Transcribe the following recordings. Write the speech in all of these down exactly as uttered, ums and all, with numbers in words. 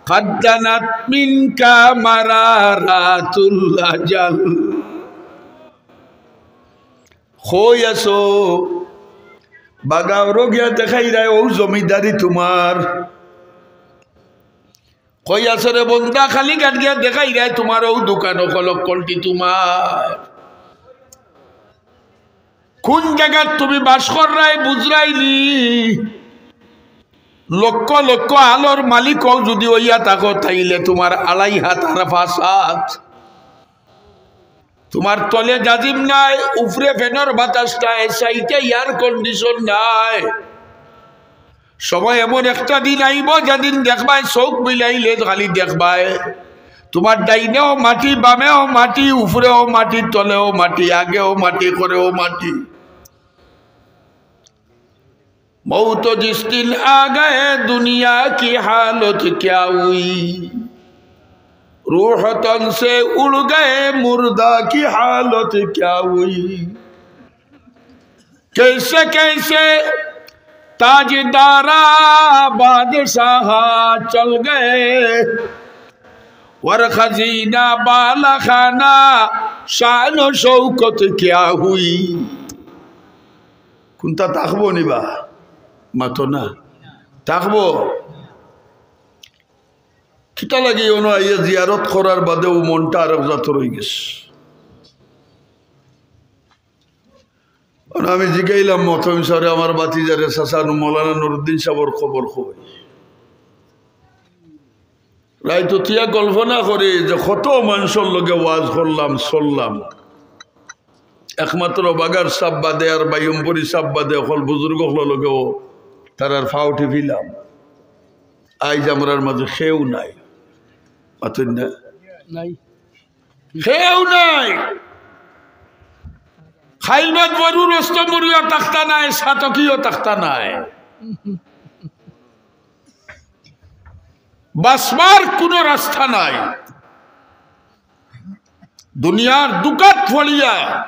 قد دنت منك مرارات الأجل. কই আছো? বাগাওরো গিয়া দেখাইরায় অউ জমিদারি তুমার। কই আছো রে বন্দা? কালীঘাট গিয়া দেখাইরায় তুমার অউ দোকান অকল, অকলটি তুমার। কুন জাগাত তুমি বাস কররায় বুঝরায়নি? লক্ষ লক্ষ আলর মালিকও যুদি অইয়া থাকো, তাইলে তুমার আড়াই হাত আর পাঁচ হাত। তুমার তলে জাজিম নাই, উপরে ফ্যানর বাতাস নাই, সাইডে air condition নাই। সময় এমন একটা দিন আইবো, যেদিন দেখবায় চউখ মিলাইলে খালি দেখবায় তুমার ডাইনেও মাটি, বামেও মাটি, উপরেও মাটি, তলেও মাটি, আগেও মাটি, করেও মাটি। موت جس دن آ گئے دنیا کی حالت کیا ہوئی؟ روح تن سے اڑ گئے مردہ کی حالت کیا ہوئی؟ کیسے کیسے تاجدارا بادشاہا چل گئے، ور خزینہ بالا خانہ شان و شوکت کیا ہوئی؟ কুনটা থাকবো নি বা? মাতো না। থাকবো। কিতা লাগি অনো আইয়া জিয়ারত করার বাদেও মনটা আরক জাতর অইগেছে। অনো আমি জিগাইলাম মতমিম সাবরে, আমার ভাতিজারে, চাচা নু-, মৌলানা নুরুদ্দিন সাবর খবর কই। রাইত উঠিয়া কল্পনা করি যে কত মানষর লগে ওয়াজ করলাম, চললাম। একমাত্র বাগার সাব বাদে আর বাইয়মপুরি সাব বাদে অকল বুজুর্গ অকলর লগেও তারার পাও টিপিলাম। আইজ আমরার মাঝে কেউ নাই। মাতইন না? নাই। কেউ নাই। খাইল ভাত বরু রস্ত মুড়িও থাকতা নাই, সাতকিও থাকতা নাই। বাঁচবার কুনু রাস্তা নাই। দুনিয়ার দুকাত ফড়িয়া,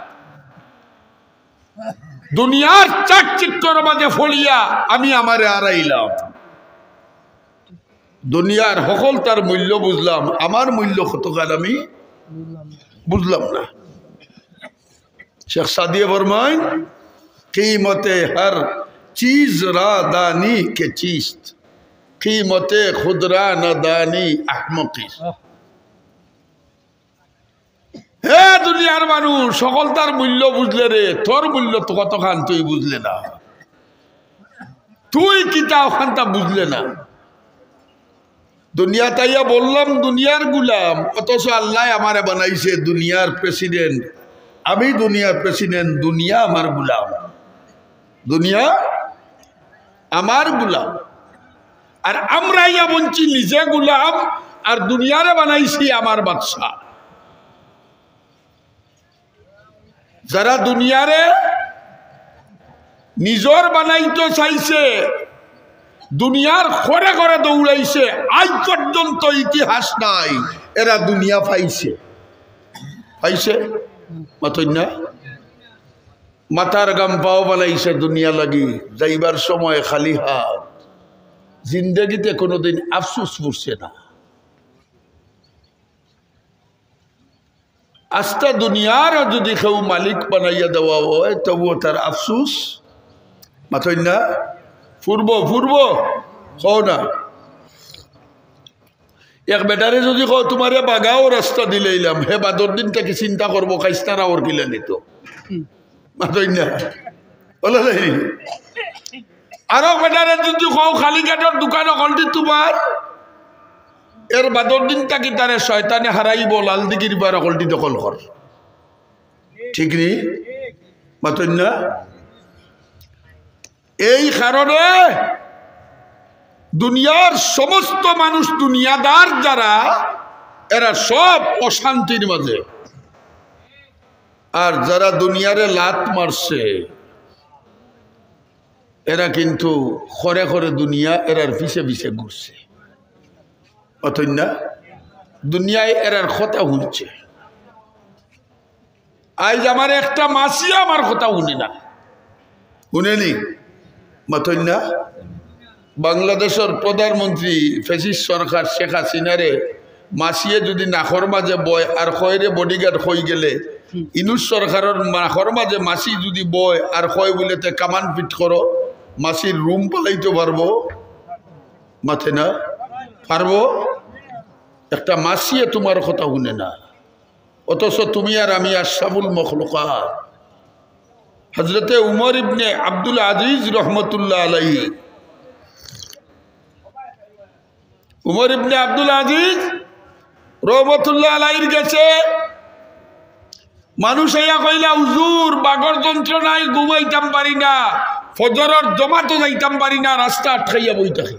দুনিয়ার চাকচিক্যর মাঝে ফড়িয়া আমি আমারে আরাইলাম। দুনিয়ার হকলতার মূল্য বুঝলাম, আমার মূল্য কতখান আমি বুঝলাম না। শেখ সাদিয়ে ফরমাইন, قیمت ہر چیز را دانی که چیست، قیمت خود را ندانی احمقی است۔ হে দুনিয়ার মানুষ, হকলতার মূল্য বুঝলে রে, তোর মূল্য তো কতখান তুই বুঝলে না। তুই কিতা অখানতা বুঝলে না। দুনিয়াত আইয়া বললাম দুনিয়ার গুলাম, অথচ আল্লায় আমারে বানাইছে দুনিয়ার প্রেসিডেন্ট। আমি দুনিয়ার প্রেসিডেন্ট, দুনিয়া আমার গুলাম। দুনিয়া আমার গুলাম। আর আমরা আইয়া বনছি নিজে গুলাম, আর দুনিয়ারে বানাইছি আমার বাদশা। যারা দুনিয়ারে নিজর বানাইতো চাইছে, দুনিয়ার খরে খরে দৌড়াইছে, আইজ পর্যন্ত ইতিহাস নাই এরা দুনিয়া পাইছে। পাইছে? মাতইন না? মাথার গাম পাও বানাইছে দুনিয়া লাগি, যাইবার সময় খালি হাত। জিন্দেগিতে কোনোদিন আফসোস করছে না। আস্তা দুনিয়ার যদি কেউ মালিক বানাইয়া দেওয়া হয়, তবুও তার আফসোস, মাতইন না? ফুরবো, ফুরবো, কও না। এক বেটারে যদি কও, "তুমারে বাগাও রাস্তা দিলাইলাম", হে বাদর দিন থাকি চিন্তা করবো, "কাইস্তারা ওর কিলা নিত?" মাতইন না? বলো নাই? আরো বেটারে যদি কও, "কালীঘাটর দোকান অকলটি তুমার", এর বাদর দিন থাকি তারে শয়তানে হারাইবো, লালদিঘির পার অকলটি দখল কর। ঠিক নি? মাতইন না? এই কারণে দুনিয়ার সমস্ত মানুষ দুনিয়াদার যারা, এরা সব অশান্তির মাঝে। আর যারা দুনিয়ারে লাত মারছে, এরা কিন্তু খরে খরে দুনিয়া এরার পিছে পিছে ঘুরছে। মাতইন না? দুনিয়ায় এরার কথা হুনছে। আইজ আমার একটা মাছিও আমার কথা হুনে না। হুনেনি? মাতইন না? বাংলাদেশর প্রধানমন্ত্রী ফ্যাসিস্ট সরকার শেখ হাসিনারে মাছিয়ে যুদি নাকর মাঝে বয় আর কয় রে বডিগার্ড কই গেলে, ইনুস সরকারর নাকর মাঝে মাছি যুদি বয় আর কয় বুলে তে কামান ফিট করো, মাছির রুম পালাইতো পারবো? মাতে না? পারবো? একটা মাছিয়ে তুমার কথা হুনে না, অথচ তুমি আর আমি আশরাফুল মখলুকাত। হযরতে উমর ইবনে আব্দুল আজিজ রহমতুল্লাহ আলাইহি, উমর ইবনে আব্দুল আজিজ রহমতুল্লাহ আলাইহির গেছে মানুষ আইয়া কইলা, "হুজুর, বাগর যন্ত্রণায় ঘুমাইতাম পারি না, ফজরর জমাতো যাইতাম পারি না, রাস্তা আটকাইয়া বই থাকি।"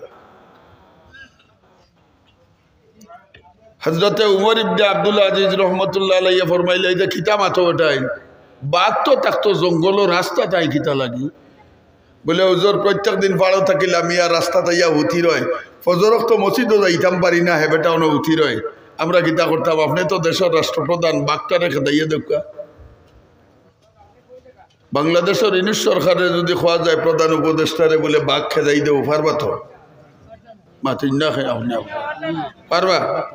হযরতে উমর ইবনে আব্দুল আজিজ রহমতুল্লাহ আলাইহি ফরমাইলা, "ইতা কিতা মাতো বেটাইন? বাঘ তো থাকতো জঙ্গলো, রাস্তাত আই কিতা লাগি?" বুলে, "হুজুর, প্রত্যেক দিন পাড়ো থাকি লামিয়া রাস্তাত আইয়া হুতি রয়, ফজর অক্ত মসজিদো যাইতাম পারি না, হে বেটা অনো হুতি রয়। আমরা কিতা করতাম? আপনে তো দেশর রাষ্ট্রপ্রধান, বাঘটারে খেদাইয়া দেউক্কা।" বাংলাদেশর ইনুস সরকারে যুদি কওয়া যায় প্রধান উপদেষ্টারে বুলে বাঘ খেদাই দেও, পারবা তো? মাতিন না কেনে আপনে? পারবা?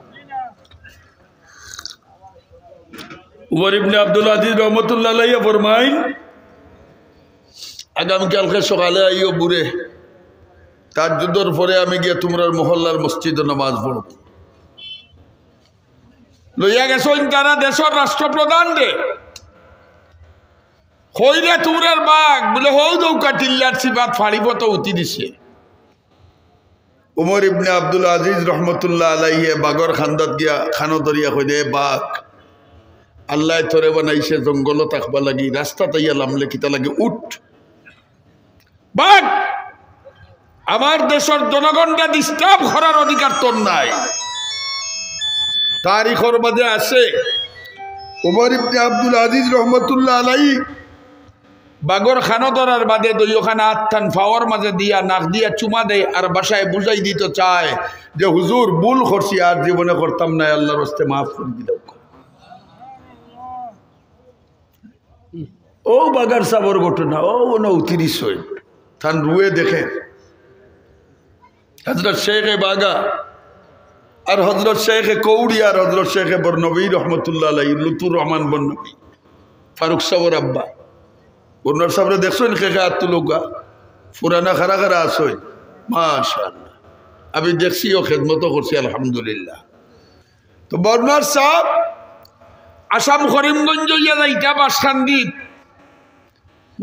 উমর ইবনে আব্দুল আজিজ রহমতুল্লাহ আলাইহি ফরমাইন, "আগামীকালকে সকালে আইও ভুরে, তাহাজ্জুদর পরে আমি গিয়া তুমরার মহল্লার মসজিদো নামাজ পড়মু।" লইয়া গেছইন তারা দেশর রাষ্ট্রপ্রধানরে। কই রে তুমরার বাঘ? বুলে, "হউ দেউক্কা টিল্লার চিপাত ফাড়ি পথো হুতি দিছে।" উমর ইবনে আব্দুল আজিজ রহমতুল্লাহ আলাইহি বাঘর কান্দাত গিয়া কানো ধরিয়া কইন, "এ বাঘ, আল্লায় তোরে বানাইছে জঙ্গলো থাকবার লাগি, রাস্তাত আইয়া লামলে কিতা লাগি? উঠ।" বাঘ, আমার দেশর জনগণরে disturb করার অধিকার তোর নাই। তারিখর মাঝে আছে, উমর ইবনে আব্দুল আজিজ রহমতুল্লাহ আলাইহি বাঘর কানো ধরার বাদে দুইওখান আতখান পাওর মাঝে দিয়া, নাক দিয়া চুমা দেয় আর ভাষায় বুঝাই দিতো চায় যে, "হুজুর, ভুল করছি, আর জীবনে করতাম না, আল্লার ওয়াস্তে মাফ করি দিলাও।" অউ বাগার সাবর ঘটনা, অউ অনো হুতি দিছইন, তান রুয়ে দেখে। হযরত শেখে বাগা আর হযরত শেখে কৌড়ি আর হযরত শেখে বরনবী রহমতুল্লাহ আলাইহি, লুতুর রহমান বরনবী, ফারুক সাবর আব্বা। বরুণার সাবরে দেখছইন? কে কে আত তুলউক্কা। পুরানা খারা খারা আছইন, মাশাআল্লাহ। আমি দেখছি, অউ খেদমতও করছি, আলহামদুলিল্লাহ। তো বরুণার সাব আসাম করিমগঞ্জ অইয়া যাইতা বাসকান্দিত,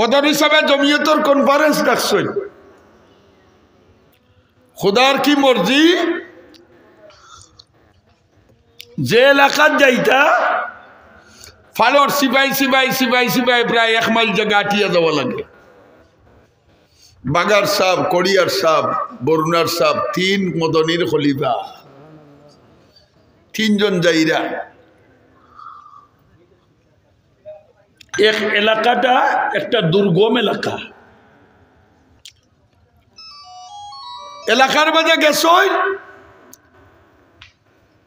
মদনী সাবে জমিয়তর conference ডাকছইন। খুদার কি মর্জি, যে এলাকাত যাইতা, ফালর সিপাই, সিপাই, সিপাই, সিপাই প্রায় এক মাইল জাগা আটিয়া যাওয়া লাগে। বাগার সাব, কড়িয়ার সাব, বরুণার সাব, তিন মদনীর খলিফা, তিনজন যাইরা। এক এলাকাটা একটা দুর্গম এলাকা। এলাকার মাঝে গেছইন,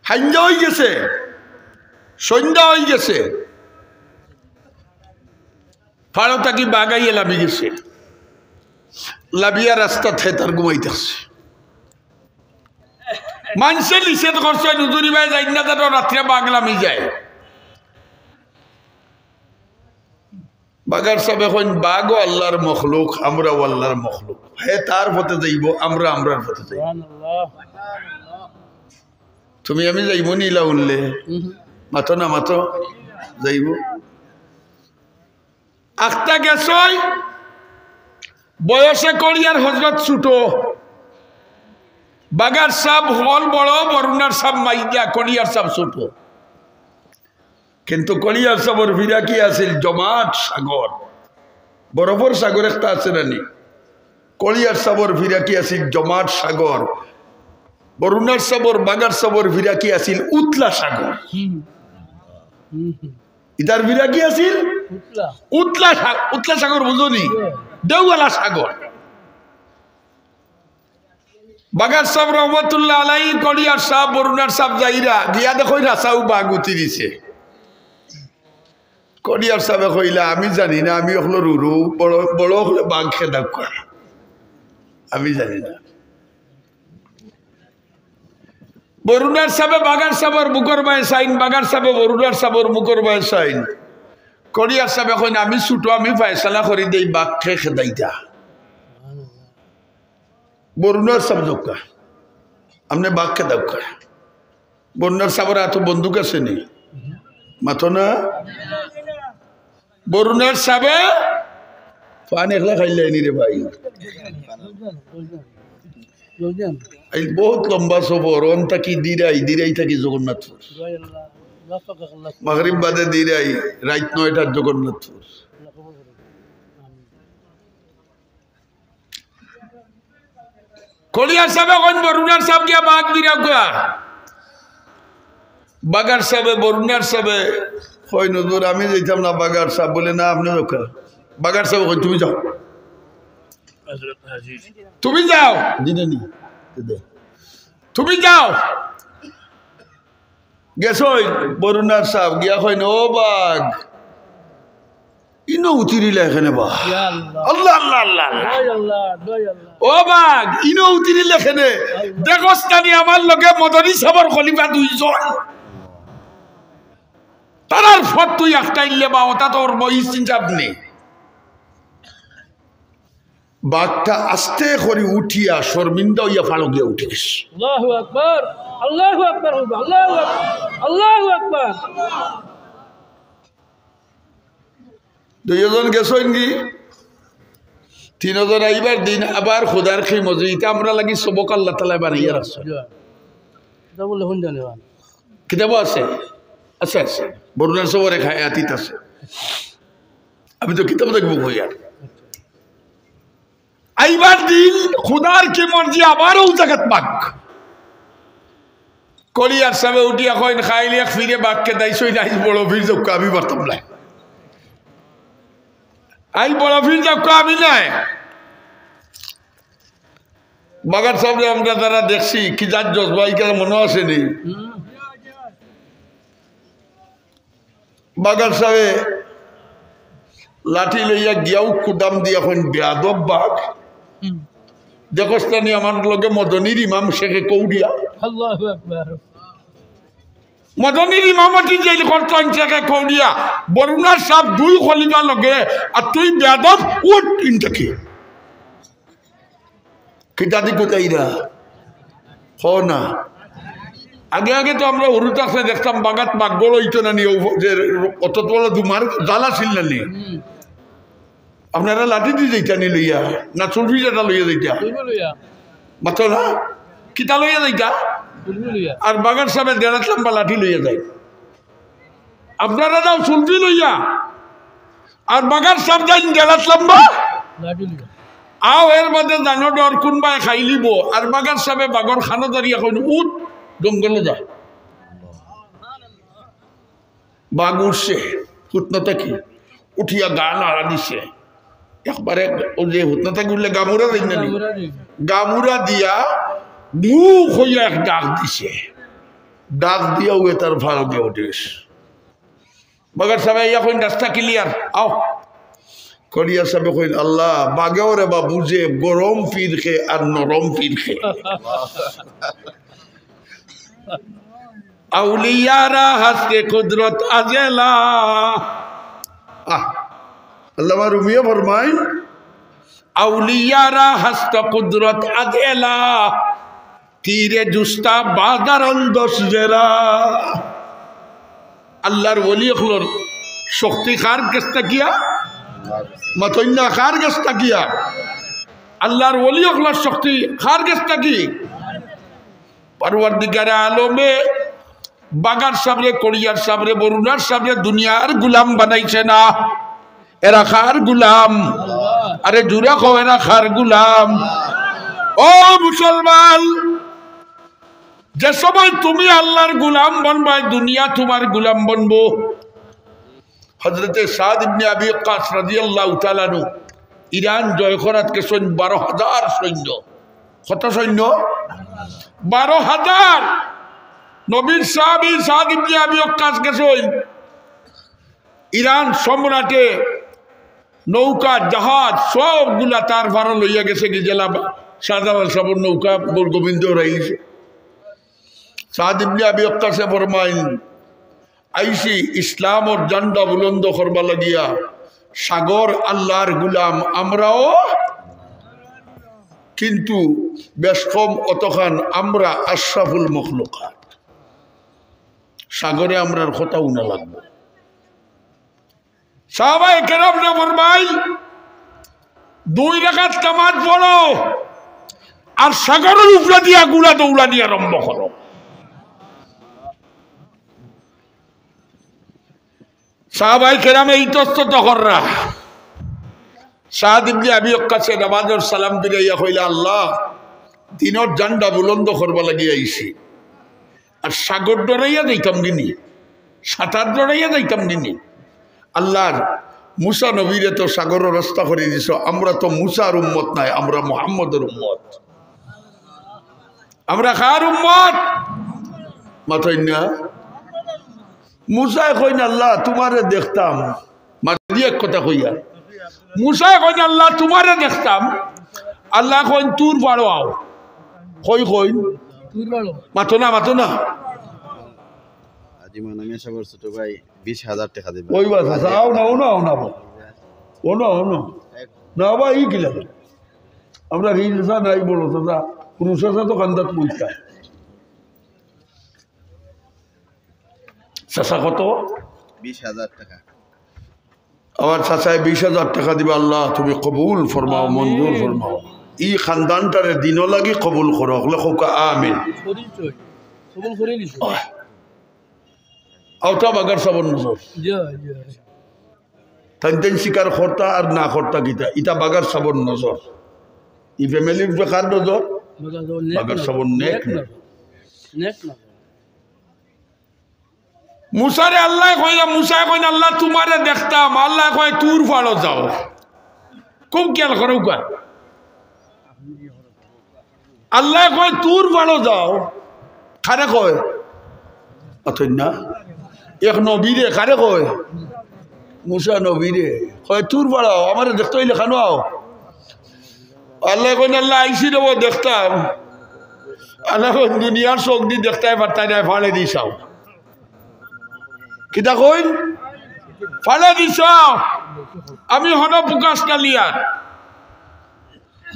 হাইঞ্জা অই গেছে, সন্ধ্যা অই গেছে, ফাড়ো থাকি বাঘ আইয়া লামি গেছে, লামিয়া রাস্তাত হে তার ঘুমাই থাকছে। মানষে নিষেধ করছে, "হুজুরি ভাই, যাইন না, যেন রাত্রে বাঘ লামি যায়।" বাগার সাবে কইন, "বাঘও আল্লার মখলুক, আমরাও আল্লার মখলুক। হে তার পথে যাইবো, আমরা আমরার পথে যাইবো।" তুমি আমি যাইবো নি ইলা হুনলে? মাতো না, মাতো। যাইবো। আখতা গেছইন, বয়সে কড়িয়ার হজরত ছুটো। বাগার সাব হকল বড়, বরুণার সাব মাইয়া, কড়িয়ার সাব ছুটো। কিন্তু কড়িয়ার সাবর ফিরাকি আছিল জমাট সাগর, বরফর সাগর একটা আছে না নি? কড়িয়ার সাবর ফিরাকি আছিল জমাট সাগর, বরুণার সাবর, বাগার সাবর ফিরাকি আছিল উতলা সাগর। ইতার ফিরাকি আছিল উতলা। উতলা সা-, উতলা সাগর বুঝো নি? ঢেউওয়ালা সাগর। বাগার সাব রহমতুল্লাহ আলাই, কড়িয়ার সাব, বরুণার সাব যাইরা, গিয়া দেখইন হাছাউ বাঘ উঠি দিছে। কড়িয়ার সাবে কইলা, "আমি জানি না, আমি অকলর উরু, বড়, বড় অকলে বাঘ খেদাউক্কা। আমি জানি না।" বরুণার সাবে বাগার সাবর মুখর বায় চাইন, বাগার সাবে বরুণার সাবর মুখর বায় চাইন। কড়িয়ার সাবে কইন, "আমি ছুটো, আমি ফয়সালা করি দেই, বাঘ কে খেদাইতা।" বরুণার সাব দৌকা, "আপনে বাঘ খেদাউক্কা।" বরুণার সাবর আতো বন্দুক আছে নি? মাতো না। বরুণার সাবে পান একলা খাইলে নি রে ভাই। এই বহুত লম্বা সফর, অন থাকি দিরাই, দিরাই থাকি জগন্নাথপুর। মাগরিব বাদে দিরাই, রাইত নয়টার জগন্নাথপুর। কড়িয়ার সাবে কইন, "বরুণার সাব গিয়া বাঘ ধরিয়া আউক্কা।" বাগার সাবে, বরুণার সাবে কইন, "হুজুর, আমি যাইতাম না।" বাগার সাব বলে, "না, আপনে যাউক্কা।" বাগার সাবে কইন, "তুমি যাও, তুমি যাও।" দিনে নি, দে। "তুমি যাও।" গেছইন, বরুণার সাব গিয়া কইন, "ও বাঘ, ইনো উতিরিলা কেনে বা?" ইয়া আল্লাহ। আল্লাহ, আল্লাহ, আল্লাহ, আল্লাহ। দোহাই আল্লাহ, দোহাই আল্লাহ। "ও বাঘ, ইনো উতিরিলা কেনে? আল্লাহ। দেখোস না নি আমার লগে মদনী সাবর খলিফা দুইজন? তারার পথ তুই আটকাইলে বা, ওটা তোর বই চিন্তা নেই।" বাঘটা আস্তে করি উঠিয়া শর্মিন্দা অইয়া ফাড়ো গিয়া উঠে গেছে। আল্লাহু আকবার, আল্লাহু আকবার, আল্লাহু আকবার, আল্লাহু আকবার। দুইজন গেছইন কি? তিনজন আইবার দিন আবার খুদার কি মজি, ইটা আমরা লাগি সবক আল্লাহ তাআলায় বানাইয়া রাখছে। এটা বলে হুন জানে বা। কিতাবো আছে? আছে, আছে। বরুণার সবর এক হায়াতিত আছে। আমি তো কিতাব দেখবো কই আর। আইবার দিন খুদার কি মর্জি, আবার অউ জাগাত বাঘ। কড়িয়ার সাবে উঠিয়া কইন, "খাইলে এক ফিরে বাঘ খেদাইছইন, আইজ বড় ফির যাউক্কা, আমি পারতাম নায়। আইজ বড় ফির যাউক্কা, আমি নায়।" বাগার সাবরে আমরা যারা দেখছি, কি জাত জজবা, ইখান মনো আছে নি? বাগার সাবে লাঠি লইয়া গিয়াউ কুদাম দিয়া কইন, "বেয়াদব বাঘ, হুম। দেখোস না নি আমার লগে মদনীর ইমাম শেখে কৌড়িয়া?" আল্লাহু আকবার। মদনীর ইমামতি যে করতইন শেখে কৌড়িয়া, বরুণার সাব দুই খলিফা লগে, আর তুই বেয়াদব, উঠ ইন থাকি। কিতা দি কুদাইরা? কও না। আগে আগে তো আমরা হুরু থাকতে দেখতাম বাগাত বাঘ বড় অইতো না নি, অউ যে অত বড় দুমার জাল আছিল না নি? হুম। আপনারা লাঠি দি যাইতা নি লইয়া, না চুলফি যেটা লইয়া যাইতা? চুলফি লইয়া। মাতো না? কিতা লইয়া যাইতা? চুলফি লইয়া। আর বাগার সাবে দেড় হাত লম্বা লাঠি লইয়া যায়। আপনারা যাও চুলফি লইয়া, আর বাগার সাব যাইন দেড় হাত লম্বা। লাঠি লইয়া। আও এর বাদে জানো ডর কুনবায় খাইলিবো, আর বাগার সাবে বাঘর খানো ধরিয়া কইন, "উঠ, জঙ্গলো যা।" বাঘ উঠছে, হুতনা থাকি উঠিয়া গা নাড়া দিছে। একবারে অউ যে হুতনা থাকি উঠলে গামুরা দেয় না নি? গামুরা দেয়। গামুরা দিয়া মু কইয়া এক ডাক দিছে। ডাক দিয়া অউ এটার ফাড়ো গিয়া উঠে গেছে। বাগার সাবে ইয়া কইন, "রাস্তা clear, আও।" করিয়া সাবে কইন, "আল্লাহ, বাঘেও রে বা বুঝে গরম ফিরকে আর নরম ফিরকে।" আউলিয়ারা হাস্তে কুদরত আজেলা। আহ, আল্লামা রুমিয়ে ফরমাইন, "আউলিয়ারা হাস্ত কুদরত আজেলা, তীরে জুস্তা বাজারন দশ জেলা।" আল্লাহর ওলি অকলর শক্তি কার গেছ থাকিয়া? মাতইন না, কার গেছ থাকিয়া? আল্লাহর ওলি অকলর শক্তি কার গেছ থাকি? পরওয়ারদিগারে আলমে বাগার সাবরে, করিয়ার সাবরে, বরুণার সাবরে দুনিয়ার গুলাম বানাইছে না। এরা কার গুলাম? আরে জুরে কও, এরা কার গুলাম? ও মুসলমান, যে সময় তুমি আল্লাহর গুলাম বনবায়, দুনিয়া তুমার গুলাম বনবো। হযরতে সাদ ইবনে আবি ওয়াক্কাস রাদিয়াল্লাহু তাআলা আনহু ইরান জয় করাত গেছইন বারো হাজার সৈন্য। কত সৈন্য? বারো হাজার। নবীর সাহাবী সাদ ইবনে আবি ওয়াক্কাস গেছইন ইরান সম্রাটে নৌকা, জাহাজ সবগুলা তার ফাড়ো লইয়া গেছে কি জেলা শাহজালাল সাবর নৌকা গোল গোবিন্দ উড়াই গেছে। সাদ ইবনে আবি ওয়াক্কাসে ফরমাইন, "আইছি ইসলামর ঝান্ডা বুলন্দ করবা লাগিয়া, সাগর আল্লাহর গুলাম আমরাও, কিন্তু বেশ কম অতখান আমরা আশরাফুল মখলুকাত, সাগরে আমরার কথা হুনা লাগবো।" সাহাবায়ে কেরামরে ফরমাই, "দুই রাকাত নামাজ পড়ো, আর সাগরর উপরে দিয়া ঘুড়া দৌড়ানি আরম্ভ করো।" সাহাবায়ে কেরামে ইতস্তত কররা। সাদ ইবনে আবি ওয়াক্কাসে নামাজর সালাম ফিরাইয়া কইলা, "আল্লাহ, দিনর ঝান্ডা বুলন্দ করবা লাগি আইছি, আর সাগর ডরাইয়া যাইতাম গিনি, সাঁতার ডরাইয়া যাইতাম গিনি?" আল্লাহর মুসা নবীরে তো সাগরর রাস্তা করি দিছো, আমরা তো মুসার উম্মত নায়, আমরা মুহাম্মদর উম্মত। আমরা কার উম্মত? মাতইন না। মুসায় কইন, "আল্লাহ, তুমারে দেখতাম।" মাঝে এক কথা কইয়া, মুসায় কইন, "আল্লাহ, তুমারে দেখতাম।" আল্লায় কইন, "তুর পাড়ো আও।" কই কইন? তুর পাড়ো। মাতো না, মাতো না। আজি মানে মেশাবর ছোট ভাই বিশ হাজার টেকা দিবা। ওই বাস আছে, আও না, ও না, ও না, ও না, ও না। না বা, ই কিলা? আমরা রিল চাচা নাই, বড় চাচা, পুরুষ চাচা তো কান্দাত বইতা। চাচা কত? বিশ হাজার টেকা। আমার চাচায় বিশ হাজার টেকা দিবা। আল্লাহ, তুমি কবুল ফরমাও, মঞ্জুর ফরমাও। ই খানদানটারে দিনর লাগি কবুল করো। হকলে কউক্কা আমিন। কবুল করি নিছি। আহ। আওতা বাগার সাবর নজর। জি, জি। তাইন তাইন স্বীকার করতা আর না করতা কিতা, ইটা বাগার সাবর নজর। ই ফ্যামিলির উপরে কার নজর? বাগার সাবর নেক নজর। নেক নজর। মুসারে আল্লায় কইলা, মুসায় কইন, "আল্লাহ, তুমারে দেখতাম।" আল্লায় কয়, "তুর পাড়ো যাও।" খুব খেয়াল করউক্কা। আল্লায় কয়, "তুর পাড়ো যাও।" কারে কয়? অতএব না, এক নবীরে। কারে কয়? মুসা নবীরে। কয়, "তুর পাড়ো আও, আমারে দেখতে অইলে কানো আও।" আল্লায় কইন, "আল্লাহ, আইছি রে, ও দেখতাম।" আল্লায় কইন, "দুনিয়ার চউখ দি দেখতায় পারতায় নায়, পাড়ে দি চাও।" কিতা কইন? "পাড়ে দি চাও, আমি হনো প্রকাশ কালিয়ার।"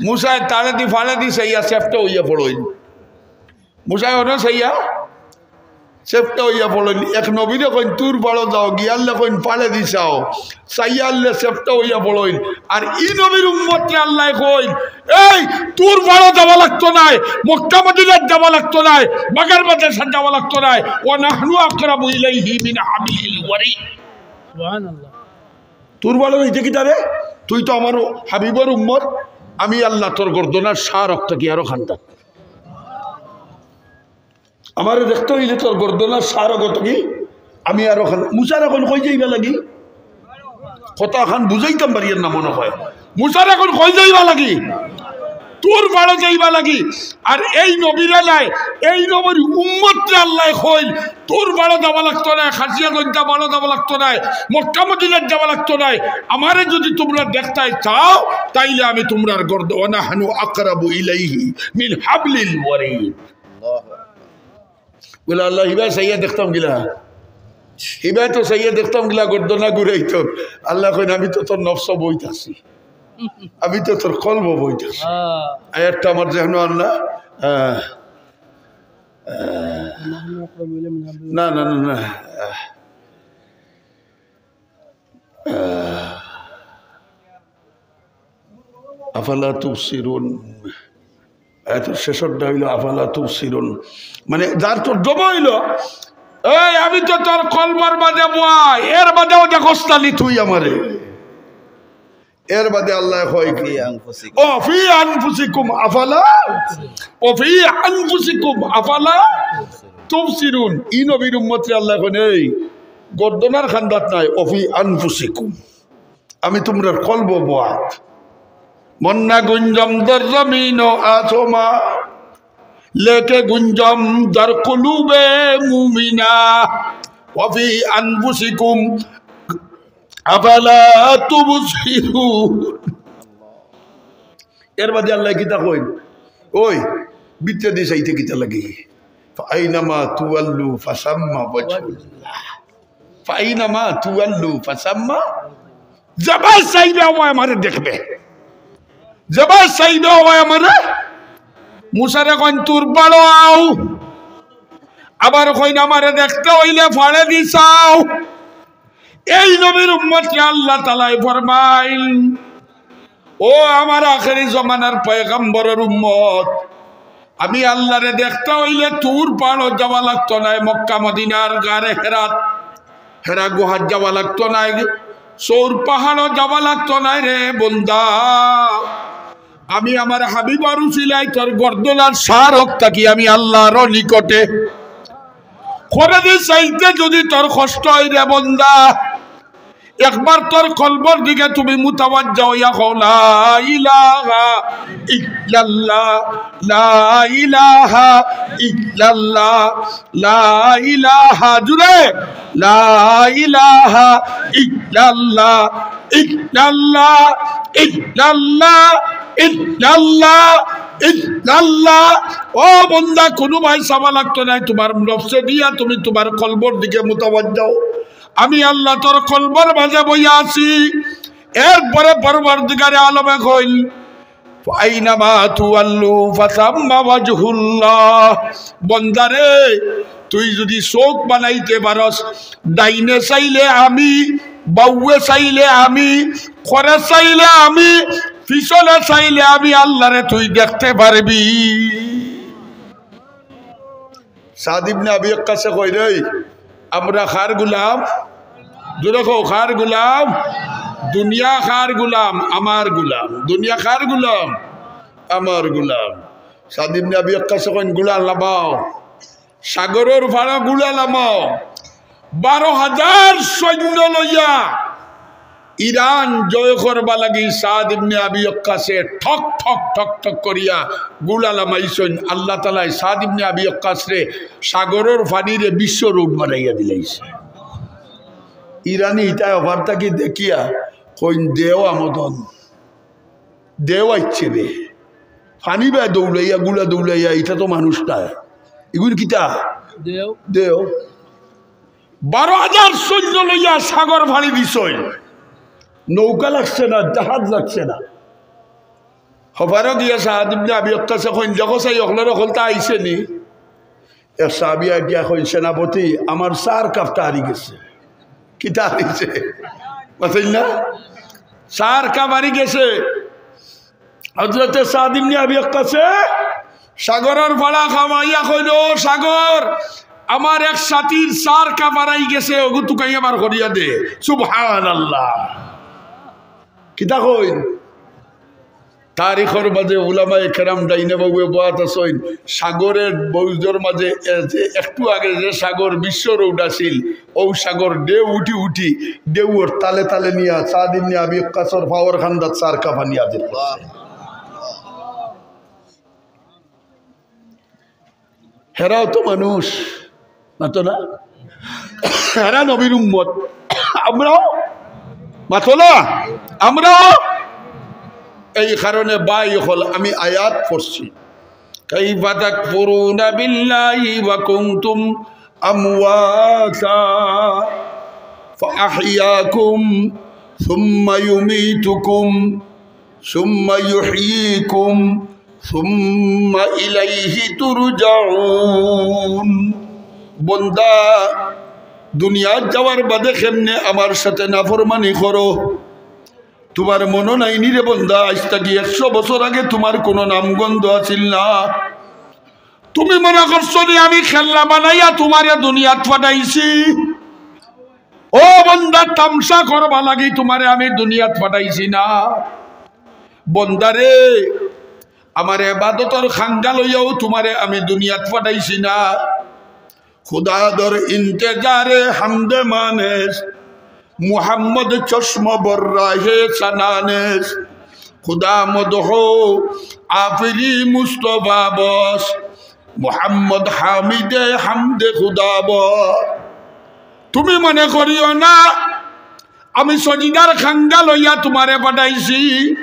মুসায় তারে দি পাড়ে দি চাইয়া চেপটা অইয়া পড়ইন। মুসায় হনো চাইয়া চেপটা অইয়া পড়ইন। এক নবীরে কইন, "তুর পাড়ো যাও", গিয়া আল্লায় কইন, "পাড়ে দি চাও।" চাইয়া আল্লায় চেপটা অইয়া পড়ইন। আর ই নবীর উম্মতরে আল্লায় কইন, "এই, তুর পাড়ো যাওয়া লাগতো নায়, মক্কা মদিনাত যাওয়া লাগতো নায়, বাগার মাদ্রাসাত যাওয়া লাগতো নায়। ওয়া নাহনু আকরাবু ইলাইহি মিন হাবলিল ওয়ারিদ।" সুবহানাল্লাহ। তুর পাড়ো যাইতে কিতারে? তুই তো আমার হাবিবর উম্মত, আমি আল্লাহ তোর গর্দনার শাহরগ থাকি আরো খান্দাত। আমারে দেখতে অইলে তোর গর্দনার শাহরগ থাকি আমি আরো খান। মুসারে কইন কই যাইবা লাগি? কথা খান বুঝাইতাম পারিয়ার না মনে হয়। মুসারে কইন কই যাইবা লাগি? তুর পাড়ো যাইবা লাগি। আর এই নবীরে নায়, এই নবীর উম্মতরে আল্লায় কইন, "তুর পাড়ো যাওয়া লাগতো নায়, খাসিয়াগঞ্জ পাড়ো যাওয়া লাগতো নায়, মক্কা মদিনাত যাওয়া লাগতো নায়। আমারে যদি তুমরা দেখতায় চাও, তাইলে আমি তুমরার গর্দ-, ওয়া নাহনু আকরাবু ইলাইহি মিন হাবলিল ওয়ারিদ।" বলে, "আল্লাহ, হিবায় চাইয়া দেখতাম গিলা, হিবায় তো চাইয়া দেখতাম গিলা, গর্দনা ঘুরাইতো।" আল্লায় কইন, "আমি তো তোর নফসো বই থাকছি, আমি তো তোর কলবো বই থাকছি।" আয়াতটা আমার যেন আল্লাহ, আহ, আহ, না, না, না, না, আহ, আহ, আফালা তুবসিরুন। আয়াতর শেষরটা অইলো, "আফালা তুবসিরুন।" মানে, যার তর্জমা অইলো, "এই, আমি তো তোর কলবর মাঝে বওয়া, এর বাদেও দেখস না নি তুই আমারে।" এর বাদে আল্লায় কয় কি? "ওয়া ফি আনফুসিকুম আফালা, ওয়া ফি আনফুসিকুম আফালা তুবসিরুন।" ই নবীর উম্মতরে আল্লায় কইন, "এই, গর্দনার খান্দাত নায়, ওয়া ফি আনফুসিকুম।" আমি তুমরার কলবো বওয়াত। মন না গুঞ্জম দর জমিন ও আসমান, লেকে গুঞ্জম দর কুলুবে মুমিনা, ওয়া ফি আনফুসিকুম আফালা তুবসিরুন। এর বাদে আল্লায় কিতা কইন? ওই, ভিতরেদি চাইতে কিতা লাগি? فأينما تولوا فثم وجه الله. فأينما تولوا فثم। যেবায় চাইবে অবায় আমারে দেখবে, যেবায় চাইবে অবায় আমারে। মুসারে কইন, "তুর পাড়ো আও।" আবার কইন, "আমারে দেখতে অইলে পাড়েদি চাও।" এই নবীর উম্মতরে আল্লাহ তাআলায় ফরমাইন, "ও আমার আখেরি জমানার পয়গম্বরর উম্মত, আমি আল্লাহরে দেখতে অইলে তুর পাড়ো যাওয়া লাগতো নায়, মক্কা মদিনার গারে হেরাত, হেরা গুহাত যাওয়া লাগতো নায়, সৌর পাহাড়ো যাওয়া লাগতো নায় রে বন্দা। আমি আমার হাবিবর উসিলায় তোর গর্দনার সারক থাকি আমি আল্লাহর নিকটে।" করে দি চাইতে যদি তোর কষ্ট অয় রে বন্দা, একবার তোর কলবর দিকে তুমি মুতাওয়াজ্জা অইয়া কও, "লা ইলাহা ইল্লাল্লাহ, লা ইলাহা ইল্লাল্লাহ, লা ইলাহা," জুরে, "লা ইলাহা ইল্লাল্লাহ, ইল্লাল্লাহ, ইল্লাল্লাহ, ইল্লাল্লাহ, ইল্লাল্লাহ।" ও বন্দা, কুনু ভাই চাওয়া লাগতো নায়, তুমার নফসে দিয়া তুমি তুমার কলবর দিকে মুতাওয়াজ্জা অও। আমি আল্লাহ তোর কলবর মাঝে বইয়া আছি। এরপরে পরওয়ারদিগারে আলমে কইল, "ফাইনামা তুওয়াল্লু ফাসাম্মা ওয়াজহুল্লাহ।" বন্দারে, তুই যদি চউখ বানাইতে পারস, ডাইনে চাইলে আমি, বাউয়ে চাইলে আমি, খরে চাইলে আমি, পিছনে চাইলে আমি, আল্লাহরে তুই দেখতে পারবি। সাদ ইবনে আবি ওয়াক্কাসে কইন, "রে, আমরা কার গুলাম?" জুরে কও, "কার গুলাম?" দুনিয়া কার গুলাম? আমার গুলাম। দুনিয়া কার গুলাম? আমার গুলাম। সাদ ইবনে আবি ওয়াক্কাসে কইন, "গুলা লামাও, সাগরর পাড়ো গুলা লামাও।" বারো হাজার সৈন্য লইয়া ইরান জয় করবার লাগি সাদ ইবনে আবি ওয়াক্কাসে ঠক ঠক ঠক ঠক করিয়া গুলা লামাইছইন। আল্লাহ তাআলায় সাদ ইবনে আবি ওয়াক্কাসরে সাগরর পানিরে বিশ্ব রোড বানাইয়া দিলাইছে। ইরানি ইতায় অফার থাকি দেখিয়া কইন, "দেও আমদন, দেও আইচ্ছে বে।" পানি বায় দৌড়াইয়া, গুলা দৌড়াইয়া, ইতা তো মানুষ নায়, ইগুন কিতা? দেও। দেও। বারো হাজার সৈন্য লইয়া সাগর পাড়ি দিছইন। নৌকা লাগছে না, জাহাজ লাগছে না। হপারো গিয়া সাদ ইবনে আবি ওয়াক্কাসে কইন, "দেখো চাই, অকলর অকলতা আইছে নি?" এক সাহাবী আইয়া কইন, "সেনাপতি, আমার চার কাপটা হারি গেছে।" কিতা হারিছে? বুঝছইন না? চার কাপ হারি গেছে। হযরতে সাদ ইবনে আবি ওয়াক্কাসে সাগরর পাড়া খামাইয়া কইল, "ও সাগর, আমার এক সাথীর চার কাপ হারাই গেছে, ওগু তুকাইয়া বার করিয়া দে।" সুবহানাল্লাহ। কিতা কইন? তারিখর মাঝে উলামায়ে কেরাম ডাইনে বাউয়ে বওয়াত আছইন, সাগরর বুজর মাঝে এ যে একটু আগে যে সাগর বিশ্ব রোড আছিল, অউ সাগর ঢেউ উঠি উঠি ঢেউর তালে তালে নিয়া সাদ ইবনে আবি ওয়াক্কাসর পাওর কান্দাত চার কাপ পানি আদিল। হেরাও তো মানুষ, মাতো না? হেরা নবীর উম্মত, আমরাও, মাতো না? আমরাও। এই কারণে ভাই অকল আমি আয়াত পড়ছি, "কাইফা তাকফুরুনা বিল্লাহি ওয়া কুনতুম আমওয়াতা ফাআহইয়াকুম সুম্মা ইউমীতুকুম সুম্মা ইউহয়ীকুম সুম্মা ইলাইহি তুরজাউন।" বন্দা, দুনিয়াত যাওয়ার বাদে কেমনে আমার সাথে নাফরমানি করো? তুমার মনো নাই নি রে বন্দা, আইজ থাকি একশো বছর আগে তুমার কুনু নামগন্ধ আছিল না। তুমি মনো করছো নি আমি খেলনা বানাইয়া তুমারে দুনিয়াত পাঠাইছি? ও বন্দা, তামশা করবার লাগি তুমারে আমি দুনিয়াত পাঠাইছি না। বন্দারে, আমার ইবাদতর খাঙ্গা লইয়াও তুমারে আমি দুনিয়াত পাঠাইছি না। খুদা দর ইন্তেজারে হামদে মানেস, মুহাম্মদ চশম বর রাহে সানানেস, খুদা মদহ আফিরি মুস্তফা বস, মুহাম্মদ হামিদে হামদে খুদা বস। তুমি মনে করিও না আমি সজিদার খাঙ্গা লইয়া তুমারে পাঠাইছি,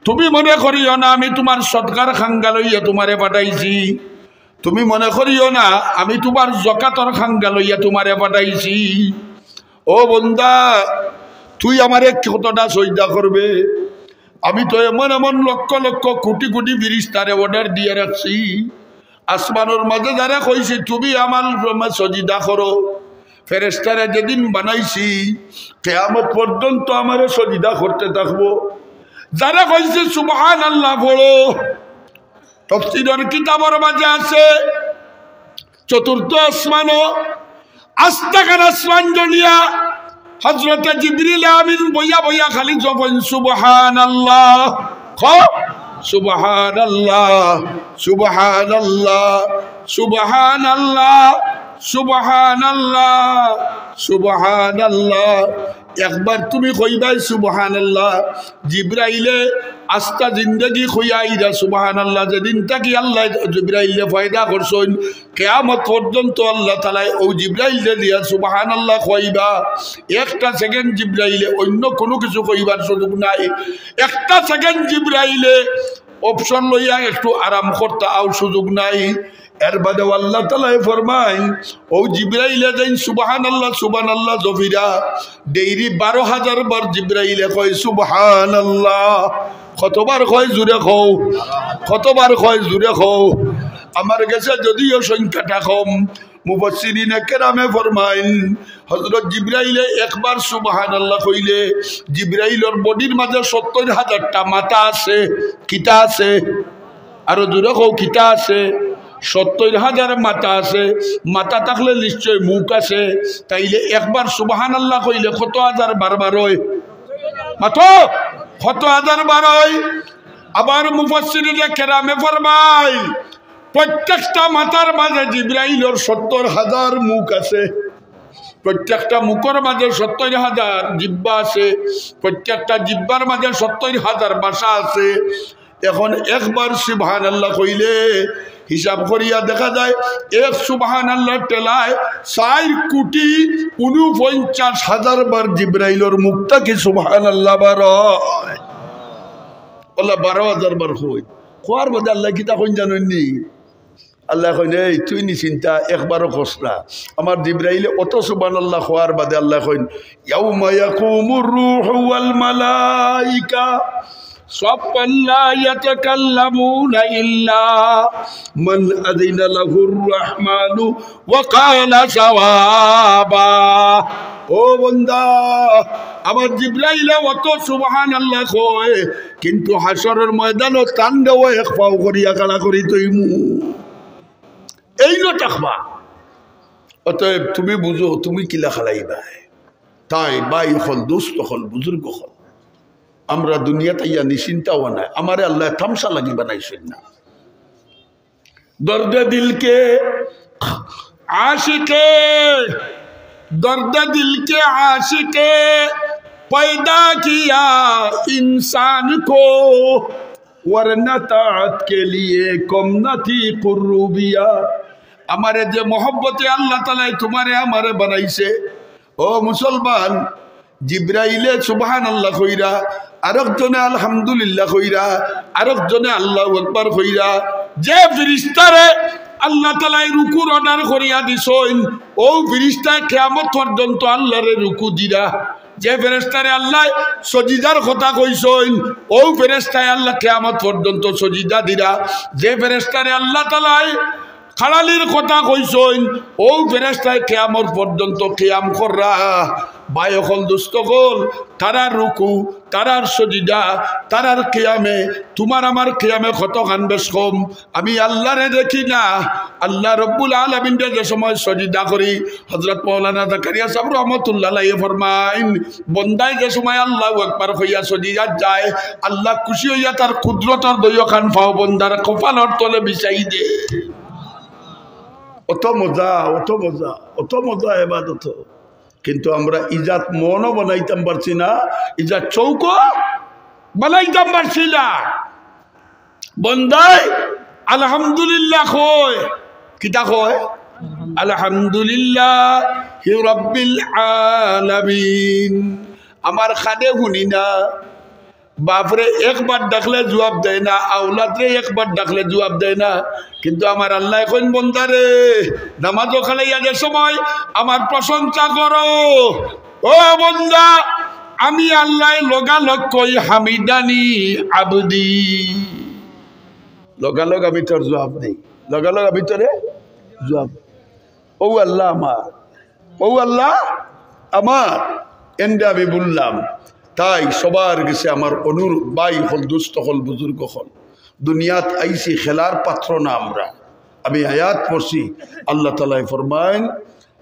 তুমি মনে করিও না আমি তুমার সদকার খাঙ্গা লইয়া তুমারে পাঠাইছি। তুমি মনে করিও না আমি তুমার জকাতর খাঙ্গা লইয়া তুমারে পাঠাইছি। ও বন্দা, তুই আমারে কতটা সজদা করবে? আমি তো এমন এমন লক্ষ লক্ষ কোটি কোটি ফিরিস্তারে অর্ডার দিয়া রাখছি, আসমানর মাঝে যারে কইছি তুমি আমার উপরে সজদা করো, ফেরেশতারে যেদিন বানাইছি কিয়ামত পর্যন্ত আমারে সজদা করতে থাকবো। যারে কইছি সুবহানাল্লাহ পড়ো, তফসিরর কিতাবর মাঝে আছে, চতুর্থ আসমানো আস্তাখান আসমান জ্বলিয়া হযরতে জিবরিল আমিন বইয়া বইয়া খালি জপইন সুবহানাল্লাহ। ক সুবহানাল্লাহ, সুবহানাল্লাহ, সুবহানাল্লাহ, সুবহানাল্লাহ, সুবহানাল্লাহ। একবার তুমি কইবায় সুবহানাল্লাহ, জিবরাইলে আস্তা জিন্দেগি কইয়া আইরা সুবহানাল্লাহ। যেদিন থাকি আল্লায় জিবরাইলরে পয়দা করছইন, কিয়ামত পর্যন্ত আল্লাহ তাআলায় অউ জিবরাইলরে দিয়া সুবহানাল্লাহ কইবা। একটা সেকেন্ড জিবরাইলে অইন্য কুনু কিছু কইবার সুযোগ নাই। একটা সেকেন্ড জিবরাইলে অপশন লইয়া একটু আরাম করতা, অউ সুযোগ নাই। এর বাদেও আল্লাহ তাআলায় ফরমাইন, অউ জিবরাইলে যেইন সুবহানাল্লাহ, সুবহানাল্লাহ জপিরা, ডেইলি বারো হাজার বার জিবরাইলে কয় সুবহানাল্লাহ। কতবার কয় জুরে কও, কতবার কয় জুরে কও। আমার গেছে যদিও সংখ্যাটা কম, মুফাসসিরিনে কেরামে ফরমাইন, হযরত জিবরাইলে একবার সুবহানাল্লাহ কইলে জিবরাইলর বডির মাঝে সত্তইর হাজারটা মাথা আছে। কিতা আছে? আরো জুরে কও, কিতা আছে? সত্তইর হাজার মাথা আছে। মাথা থাকলে নিশ্চয় মুখ আছে। তাইলে একবার সুবহানাল্লাহ কইলে কত হাজার বার বার অয়? মাতো, কত হাজার বার অয়? আবার মুফাসসিরিনে কেরামে ফরমাইন, প্রত্যেকটা মাথার মাঝে জিবরাইলর সত্তর হাজার মুখ আছে, প্রত্যেকটা মুখর মাঝে সত্তর হাজার জিব্বা আছে, প্রত্যেকটা জিব্বার মাঝে সত্তর হাজার ভাষা আছে। এখন একবার সুবহানাল্লাহ কইলে হিসাব করিয়া দেখা যায় এক সুবহানাল্লাহর ঠেলায় চাইর কোটি ঊনপঞ্চাশ হাজার বার জিবরাইলর মুখ থাকি সুবহানাল্লাহ বার অয়। আল্লাহ বারো হাজার বার কই। কওয়ার বাদে আল্লায় কিতা কইন জানইননি? আল্লায় কইন, "এই তুই নিশ্চিন্তা, একবারও কস না।" আমার জিবরাইলে অত সুবহানাল্লাহ কওয়ার বাদে আল্লায় কইন, "ইয়াউমা ইয়াকুমুর রূহু ওয়াল মালাইকা সাফফান লা ইয়াতাকাল্লামুনা ইল্লা মান আযিনা লাহুর রাহমানু ওয়া ক্বালা সাওয়াবা।" ও বন্দা, আমার জিবরাইলে অত সুবহানাল্লাহ কয়, কিন্তু হাশরর ময়দানো তানরেও এক পাও করিয়া খাড়া করি থইমু। এইনো থাকবা। অতএব তুমি বুঝো, তুমি কিলা খাড়াইবায়। তাই ভাই অকল, দোস্ত অকল, বুজুর্গ অকল, আমরা দুনিয়াত আইয়া নিশ্চিন্তা অওয়া নায়। আমারে আল্লায় তামশা লাগি বানাইছইন না। দর্দে দিলকে আশিকে, দর্দে দিলকে আশিকে পয়দা কিয়া ইনসান কো, ওয়ারনা তাআত কে লিয়ে কম না থি কুরুবিয়া। আমারে যে মহব্বতে আল্লাহ তাআলায় তুমারে আমারে বানাইছে, ও মুসলমান, জিবরাইলে সুবহানাল্লাহ কইরা, আরক জনে আলহামদুলিল্লাহ কইরা, আরক জনে আল্লাহু আকবার কইরা, যে ফিরিস্তারে আল্লাহ তাআলায় রুকুর অর্ডার করিয়া দিছইন, অউ ফিরিস্তায় কিয়ামত পর্যন্ত আল্লাহরে রুকু দিরা। যে ফেরেশতারে আল্লায় সজিদার কথা কইছইন, অউ ফেরেশতায় আল্লাহ কিয়ামত পর্যন্ত সজিদা দিরা। যে ফেরেশতারে আল্লাহ তাআলায় খাড়ালির কথা কইছইন, অউ ফেরেশতায় কিয়ামত পর্যন্ত কিয়াম কররা। ভাই অকল, দোস্ত অকল, তারার রুকু, তারার সজিদা, তারার কিয়ামে, তুমার আমার কিয়ামে কতখান বেশ কম। আমি আল্লাহরে দেখি না, আল্লাহ রব্বুল আলামিনরে যে সময় সজিদা করি, হযরত মাওলানা জাকারিয়া সাহেব রহমতুল্লাহ আলাইহি ফরমাইন, বন্দায় যে সময় আল্লাহু আকবার কইয়া সজিদাত যায়, আল্লাহ খুশি অইয়া তার কুদরতর দুইওখান পাও বন্দার কপালর তলে বিছাই দে। অত মজা, অত মজা, অত মজা এবাদত। কিন্তু আমরা ইজাত মনও বানাইতাম পারছি না, ইজাত চউখও বানাইতাম পারছি না। বন্দায় আলহামদুলিল্লাহ কয়, কিতা কয়? আলহামদুলিল্লাহি রাব্বিল আলামিন। আমার কানে হুনি না, বাপরে একবার ডাকলে জুয়াব দেয় না, আওলাদরে একবার ডাকলে জুয়াব দেয় না। কিন্তু আমার আল্লায় কইন, "বন্দারে, নামাজো খাড়াইয়া যে সময় আমার প্রশংসা করো, ও বন্দা, আমি আল্লায় লগালগ কই, হামিদানি আবদি।" লগালগ আমি তোর জুয়াব দেই, লগালগ আমি তোরে জুয়াব দেই। ও আল্লাহ আমার, ও আল্লাহ আমার, এন্ডে আমি বললাম। তাই সবার গেছে আমার অনুরোধ, ভাই অকল, দোস্ত অকল, বুজুর্গ অকল, দুনিয়াত আইছি, খেলার পাত্র না আমরা। আমি আয়াত পড়ছি, আল্লাহ তাআলায় ফরমাইন,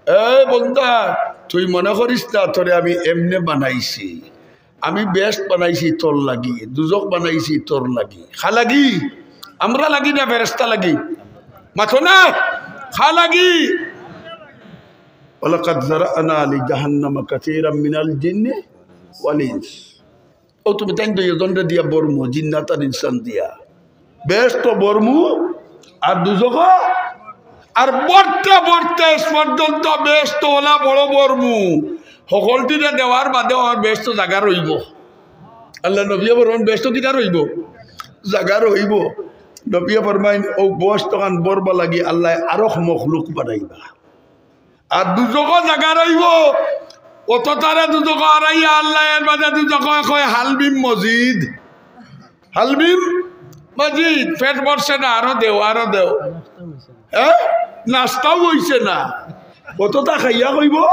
"এ বন্দা, তুই মনে করিস না তোরে আমি এমনে বানাইছি, আমি বেহেশত বানাইছি তোর লাগি, দুজখ বানাইছি তোর লাগি।" কার লাগি? আমরা লাগি না ফেরেশতা লাগি? মাতো না, কার লাগি? "ওয়ালাকাদ যারা'না লিজাহান্নামা কাসীরাম মিনাল জিন্নি ওয়াল ইনস।" ও তুমি তাইন দুইজনরে দিয়া ভরমু, জিন্নাত আর ইনসান দিয়া। বেহেশত ভরমু আর দুজখ, আর ভরতে ভরতে শেষ পর্যন্ত বেহেশত অলা বড় ভরমু, হকলটিরে দেওয়ার বাদে আর বেহেশত জাগা রইবো। আল্লার নবীয়ে ফরমাইন, বেহেশত কিতা রইবো? জাগা রইবো। নবীয়ে ফরমাইন, ও বেহেশতখান ভরবার লাগি আল্লায় আরো মখলুক বানাইবা। আর দুজখো জাগা রইবো, অততারে দুজখো হারাইয়া আল্লায় এর বাদে দুজখো কয় হালবিম মজিদ, হালবিম মজিদ, পেট ভরছে না, আরো দেও, আরো দেও। হ্যাঁ, নাস্তাও অইছে না, অততা খাইয়া কইবো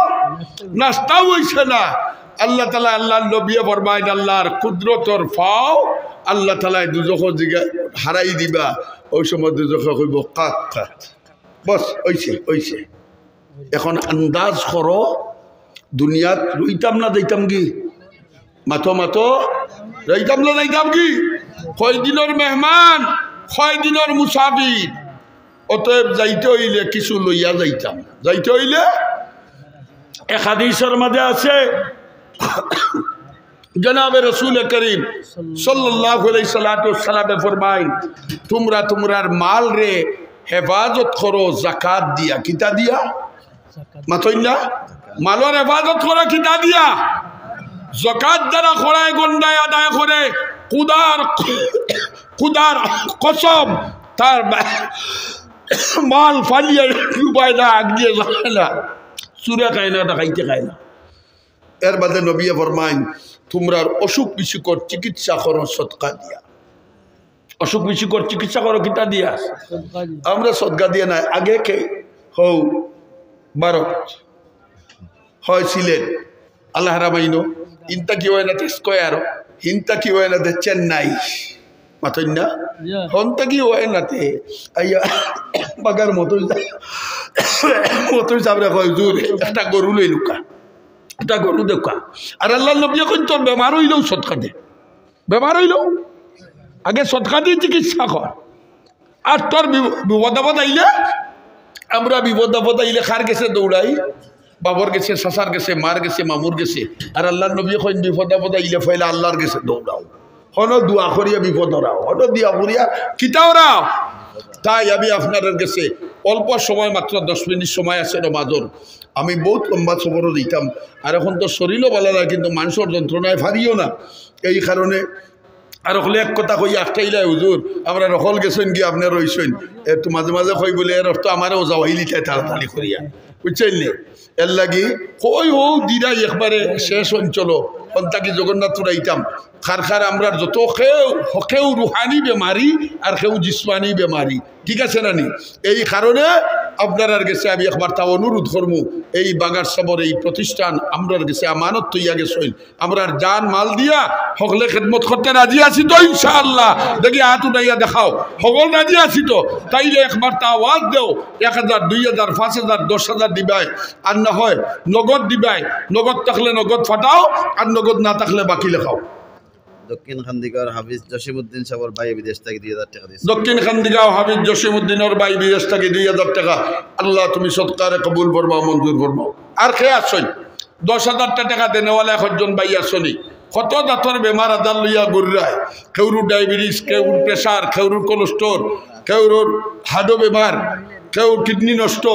নাস্তাও অইছে না। আল্লাহ তাআলা, আল্লার নবীয়ে ফরমাইন, আল্লার কুদরতর ফাও আল্লাহ তাআলায় দুজখো জিগা হারাই দিবা। ওই সময় দুজখে কইবো, "কাত, কাত।" বস, অইছে, অইছে। এখন আন্দাজ করো, দুনিয়াত রইতাম না যাইতাম কি? মাতো, মাতো, রইতাম না যাইতাম কি? কয়দিনর মেহমান, কয়দিনর মুসাফির। অতএব যাইতে অইলে কিছু লইয়া যাইতাম। যাইতে অইলে এক হাদিসর মাঝে আছে, জনাবে রসুল করিম সাল্লাল্লাহু আলাইহি সাল্লাতু ওয়াসসালামে ফরমাইন, "তুমরা তুমরার মালরে হেফাজত করো জাকাত দিয়া।" কিতা দিয়া? মাতইন না? মালর হেফাজত করো কিতা দিয়া? জাকাত যারা খোড়ায় গন্ডায় আদায় করে, খুদার, খুদার কসম, তার মাল ফালিয়া ডুবায় না, আগ দিয়া জ্বালায় না, চুরে খায় না, ডাকাইতে খায় না। এর বাদে নবীয়ে ফরমাইন, "তুমরার অসুখ বিসুখর চিকিৎসা করো সদকা দিয়া।" অসুখ বিসুখর চিকিৎসা করো কিতা দিয়া? সদকা দিয়া। আমরা সদকা দিয়া নায়, আগে কে হউ ভারত, হয় সিলেট, আল্লাহ রামাইনো, ইনতা কি হয় না তে স্কয়ার, ইনতা কি হয় না তে চেন্নাই, মাতইন না? ইয়া। হন্তা কি হয় না তে, আইয়া বাগার মতো, মতো সাবরে কয়, "হুজুর, একটা গরু লইলুকা।" এটা গরু দেখা। আর আল্লার নবীয়ে কইন, "তোর বেমার অইলেও সদকা দে, বেমার অইলেও আগে সদকা দিয়া চিকিৎসা কর। আর তোর বি-, বিপদ আপদ আইলে, আমরা বিপদ আপদ আইলে কার গেছে দৌড়াই? বাবার গেছে, চাচার গেছে, মার গেছে, মামুর গেছে। আর আল্লার নবীয়ে কইন, বিপদ আপদ আইলে পয়লা আল্লার গেছে দৌড়াও।" হনো দোয়া করিয়া বিপদ হরাও, হনো দোয়া করিয়া কিতা হরাও। তাই আমি আপনারার গেছে অল্প সময়, মাত্র দশ মিনিট সময় আছে নমাজর, আমি বহুত লম্বা সফরও দিতাম। আর এখন তো শরীরও ভালা না, কিন্তু মানষর যন্ত্রণায় পারিও না। এই কারণে আর হকলে এক কথা কই, আটকাইলাই হুজুর, আমরার হকল গেছইন গি, আপনে রইছইন। এ তো মাঝে মাঝে কই বলে, এর অর্থ আমারেও যাওয়াইলিতায় তাড়াতাড়ি করিয়া, বুঝছইন নি? এর লাগি কই হউ দিরাই একবারে শেষ অঞ্চল, হন্তা কি জগন্নাথপুর আইতাম। কার কার আমরার যত কেউ, কেউ রুহানি বেমারি আর কেউ জিসমানি বেমারি, ঠিক আছে না নি? এই কারণে আপনারার গেছে আমি একবার তা অনুরোধ করমু, এই বাগার সাবর এই প্রতিষ্ঠান আমরার গেছে আমানত তইয়া গেছইন, আমরার জান মাল দিয়া হকলে খেদমত করতে রাজি আছি তো ইনশাআল্লাহ? দেখি আত উঠাইয়া দেখাও, হকল রাজি আছি তো? তাইলে একবার তা আওয়াজ দেও, এক হাজার, দুই হাজার, পাঁচ হাজার, দশ হাজার দিবায়, আর না হয় নগদ দিবায়, নগদ থাকলে নগদ ফাটাও, আর নগদ না থাকলে বাকি লেখাও। দক্ষিণ খান্দিগাঁওর হাফিজ জসিমউদ্দিন সাবর ভাই বিদেশ থাকি দুই হাজার টেকা দিছে। দক্ষিণ খান্দিগাঁও হাফিজ জসিমউদ্দিনর ভাই বিদেশ থাকি দুই হাজার টেকা। আল্লাহ তুমি সদকারে কবুল ফরমাও, মঞ্জুর ফরমাও। আর কে আছইন? দশ হাজার টেকা দেনেওয়ালা একজন ভাই আছইন নি? কত জাতর বেমার আজার লইয়া ঘুররায়, কেউরু ডায়াবেটিস, কেউরু প্রেশার, কেউরু কোলেস্ট্রল, কেউরুর হার্টও বেমার, কেউ কিডনি নষ্ট,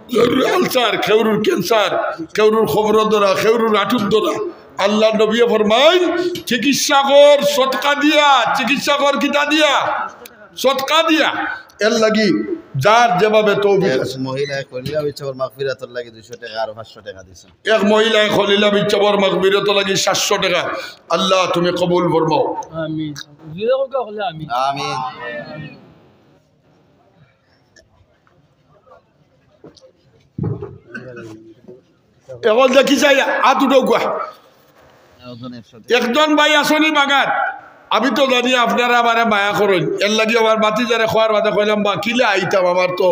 কেউরুর আলসার, কেউরুর ক্যান্সার, কেউরুর কমরর ধরা, কেউরুর আঁটুর ধরা, আল্লাহর নবীয়ে ফরমাইন, চিকিৎসা কর সদকা দিয়া, চিকিৎসা কর কিতা দিয়া? সদকা দিয়া। এর লাগি যার যেভাবে তৌফিক আছে। মহিলায় কইলা, ইচ্ছা কর মাগফিরাতর লাগি দুইশো টেকা আর পাঁচশো টেকা দিছে। এক মহিলায় খলিলা বিচ্ছাবর মাগফিরাত লাগি সাতশো টেকা। আল্লাহ, তুমি কবুল ফরমাও। আমিন। জোরে কও, কইলে আমিন। আমিন। এখন দেখি চাই, আত উঠাউক্কা। একজন ভাই আছইন নি বাগাত? আমি তো জানি আপনারা আমারে মায়া করইন, এর লাগি আমার ভাতিজারে কওয়ার বাদে কইলাম, বা কিলা আইতাম, আমার তো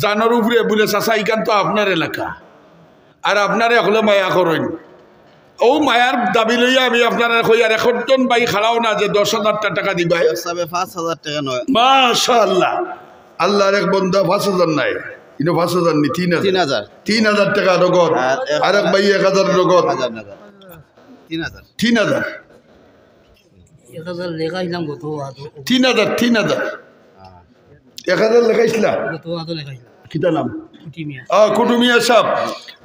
জানর উপরে বুলে, চাচা, ইখান তো আপনার এলাকা। আর আপনারে হকলে মায়া করইন। অউ মায়ার দাবি লইয়া আমি আপনারে কই, আর একজন ভাই খাড়াও না যে দশ হাজার টেকা দিবা। এক সাবে পাঁচ হাজার টেকা নয়। মাশাআল্লাহ। আল্লাহর এক বন্দা পাঁচ হাজার নায়, ইনো পাঁচ হাজার নি, তিন হাজার। তিন হাজার। তিন হাজার টেকা নগদ। আর এক আরেক ভাই এক হাজার নগদ। হাজার নগদ। তিন হাজার। তিন হাজার। এক হাজার লেখাইলাম গত ওয়াজো। তিন হাজার, তিন হাজার। হ্যাঁ। এক হাজার লেখাইছিলা? গত ওয়াজো লেখাইলাম। কিতা নাম? কুটুমিয়া। আহ, কুটুমিয়া সাব।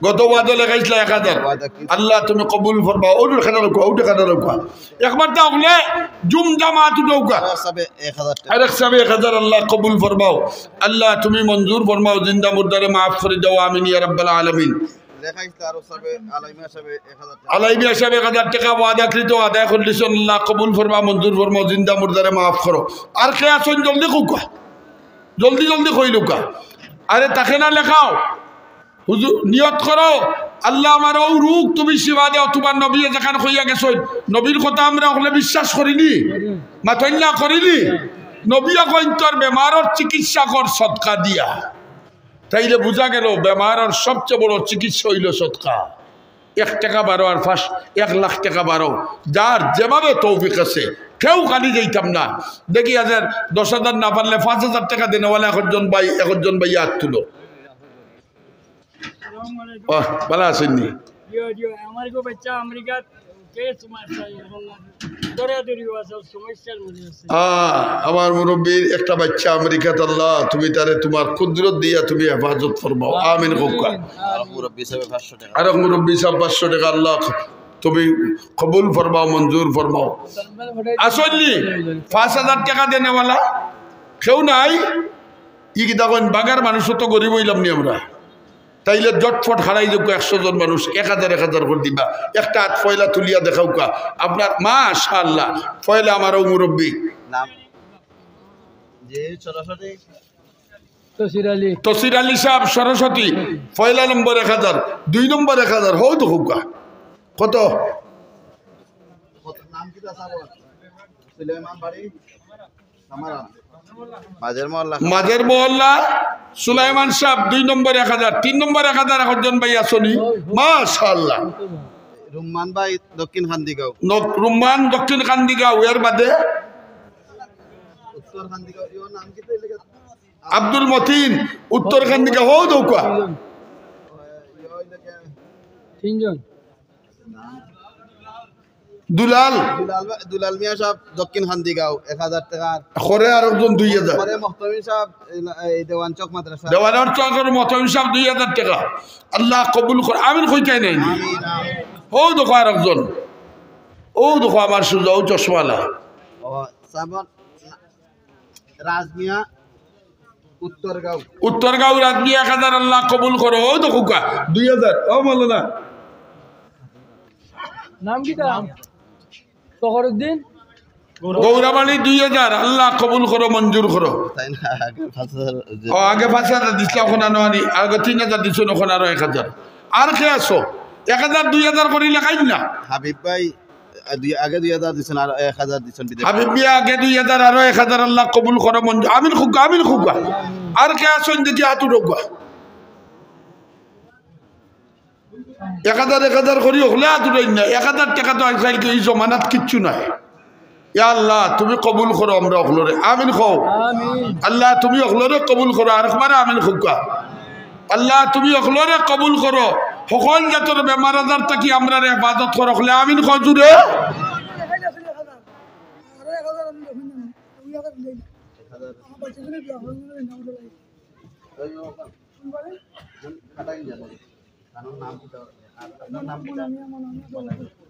গত ওয়াজো লেখাইছিলা এক হাজার। ওয়াজো কি? আল্লাহ, তুমি কবুল ফরমাও। ওটা খানা রাখো, ওটা খানা রাখো। একবার তা হকলে জুমজামাত উঠাউক্কা। আরেক সাবে এক হাজার টেকা। আরেক সাবে এক হাজার, আল্লাহ কবুল ফরমাও। আল্লাহ, তুমি মঞ্জুর ফরমাও, জিন্দা মুর্দারে মাফ করি দেও। আমিন ইয়া রাব্বাল আলামিন। লেখাইছিলা আরো সাবে, আলাই মিয়া সাবে এক হাজার টেকা। আলাই মিয়া সাবে এক হাজার টেকা ওয়াদাকৃত আদায় করিলিছইন, আল্লাহ কবুল ফরমাও, মঞ্জুর ফরমাও, জিন্দা মুর্দারে মাফ করো। আর কে আছইন জলদি কউক্কা, জলদি জলদি কইলউক্কা। আরে তাকে না লেখাও, হুজুর নিয়ত করো, আল্লাহ আমার অউ রোগ তুমি শিফা দেও, তুমার নবীয়ে যেখান কইয়া গেছইন, নবীর কথা আমরা হকলে বিশ্বাস করি নি, মাতইন না করি নি। নবীয়ে কইন তোর বেমারর চিকিৎসা কর সদকা দিয়া। তাইলে বুঝা গেল, বেমারর সবচেয়ে বড় চিকিৎসা অইলো সদকা। এক টেকা বারো আর পাঁচ, এক লাখ টেকা বারো, যার যেভাবে তৌফিক আছে, কেউ খালি যাইতাম না। দেখি, আজ আর দশ হাজার না পারলে পাঁচ হাজার টেকা দেনেওয়ালা একজন ভাই, একজন ভাই আত তুলো। আসসালামু আলাইকুম। ওহ, ভালা আছইন নি? জিও, জিও, আমার গো বাচ্চা আমেরিকাত কেস মারছে, এখন দৌড়াদৌড়ি আছে, সমস্যার মধ্যে আছে। আহ, আমার মুরব্বির একটা বাচ্চা আমেরিকাত, আল্লাহ, তুমি তারে তুমার কুদরত দিয়া তুমি হেফাজত ফরমাও। আমিন কউক্কা। আর মুরব্বি সাবে পাঁচশো টেকা। আরক মুরব্বি সাব পাঁচশো টেকা, আল্লাহ, তুমি কবুল ফরমাও, মঞ্জুর ফরমাও। আছইন নি? পাঁচ হাজার টেকা দেনেওয়ালা কেউ নাই? ই কিতা কইন, বাগার মানুষ তো গরিব অইলাম নি আমরা? তাইলে জটফট হারাই যাউক্কা, একশো জন মানুষ এক হাজার এক হাজার করি দিবা। একটা আত পয়লা তুলিয়া দেখাউক্কা আপনার, মাশাআল্লাহ। পয়লা আমার অউ মুরব্বি। নাম? জি, সরাসরি। তসির আলী। তসির আলী সাব সরস্বতী, পয়লা নম্বর এক হাজার, দুই নম্বর এক হাজার, হউ দেখাউক্কা। কত? কত নাম কিতা সাব? সুলাইমান বাড়ি? মাঝের মহল্লা। মাঝের মহল্লা, সুলাইমান সাব, দুই নম্বর এক হাজার, তিন নম্বর এক হাজার একজন ভাই আছইন নি? মাশাআল্লাহ। রুম্মান ভাই, দক্ষিণ কান্দিগাঁও। ন-, রুম্মান, দক্ষিণ কান্দিগাঁও, এর বাদে? উত্তর কান্দিগাঁও, ইওর নাম কিতা অইলো? আব্দুল মতিন, উত্তর কান্দিগাঁও, হউ দেখাউক্কা। তিনজন। দুলাল। দুলাল, দুলাল মিয়া সাব, দক্ষিণ কান্দিগাঁও, এক হাজার টেকা। করে আরকজন দুই হাজার। করে মহতমিম সাব, এই, এই দেওয়ান চক মাদ্রাসা। দেওয়ান চকর মহতমিম সাব দুই হাজার টেকা। আল্লাহ কবুল করো। আমিন কইতায় নায় নি? আমিন, আমিন। অউ দেখো আরকজন। অউ দেখো আমার সুজা, অউ চশমালা। ও, সাবন, রাজমিয়া, উত্তরগাঁও। উত্তরগাঁও রাজমিয়া এক হাজার, আল্লাহ কবুল করো। অউ দেখাউক্কা, দুই হাজার। ও মাওলানা। নাম কিতা? ফখরুদ্দিন। গৌরাবাড়ি দুই হাজার, আল্লাহ কবুল করো, মঞ্জুর করো। তাই না, আগে পাঁচ হাজার যে ও, আগে পাঁচ হাজার দিছলা, অখন আনো আনি, আগে তিন হাজার দিছো, অখন আরো এক হাজার। আর কে আছো? এক হাজার, দুই হাজার করি লেখাইন না। হাবিব ভাই, আ, দুই, আগে দুই হাজার দিছইন, আর এক হাজার দিছইন বিদেশ। হাবিব মিয়া আগে দুই হাজার, আরো এক হাজার, আল্লাহ কবুল করো, মঞ্জুর। আমিন কউক্কা, আমিন কউক্কা। আর কে আছইন দেখি আত উঠাউক্কা। এক হাজার, এক হাজার করি হকলে আত উঠাইন না। এক হাজার টেকা তো আজকাল কি ই জমানাত কিচ্ছু নায়। ইয়া আল্লাহ, তুমি কবুল করো আমরা হকলরে। আমিন কও। আমিন। আল্লাহ, তুমি হকলরে কবুল করো। আরকবার আমিন কউক্কা। আল্লাহ, তুমি হকলরে কবুল করো। হকল জাতর বেমার আজার থাকি আমরারে হেফাজত করো। হকলে আমিন কও জুরে।